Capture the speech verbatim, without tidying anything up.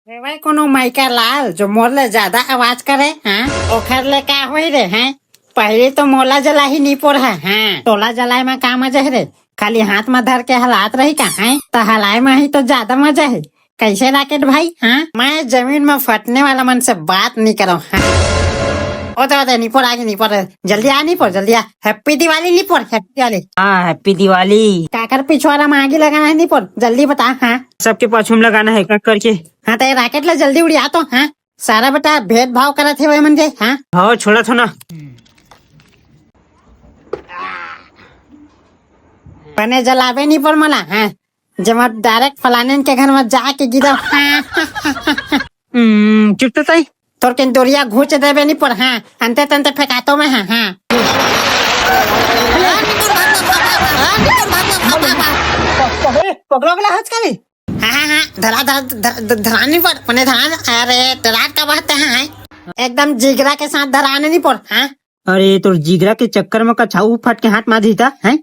रे भाई, कोनो माइका लाल जो मोर ले ज्यादा आवाज करे, हाँ? ओखर ले का होई रे, हैं? पहले तो मोला जलाही निपोर है, हाँ? तोला जलाए में का मजा है रे? खाली हाथ में धर के हलात रही का, हैं? तो हलाए में ही तो ज्यादा मजा है। कैसे राकेट भाई, हाँ? मैं जमीन में फटने वाला मन से बात नहीं करो, हाँ? ओ तो, ओ तो, निपोर आ गई, निपोर। जल्दी आ निपोर, जल्दी आ। हैप्पी दिवाली निपोर, हैप्पी दिवाली। हाँ, हैप्पी दिवाली। काकर पिछवाड़ा में आगी लगाना है निपोर, जल्दी बता, हाँ? सबके पाछू में लगाना है, का करके? हाँ, तो ये राकेट ला जल्दी उड़िया तो, हाँ? सारा बेटा भेदभाव करत हे मन के, हाँ? हाँ, छोड़ा थो ना। बने जलावे नहीं पर मला, हाँ? जे मैं डायरेक्ट फलाने के घर में जाके गिरा, हाँ? हम्म, चुप तो तई। तोर के डोरिया घोंच देबे नहीं पर, हाँ? अंते तंते फेंकातो मैं, हाँ, हाँ। पकड़ो गला हच करी। हाँ, हाँ, हाँ, धरा, धरा, धरा, धराने पर, मने धराने, अरे, डरात का बात है, हाँ? एकदम जिगरा के साथ धराने नहीं पर, हाँ? अरे, तोर जिगरा के चक्कर में कछाऊ फट के हाथ मार दीता, हैं?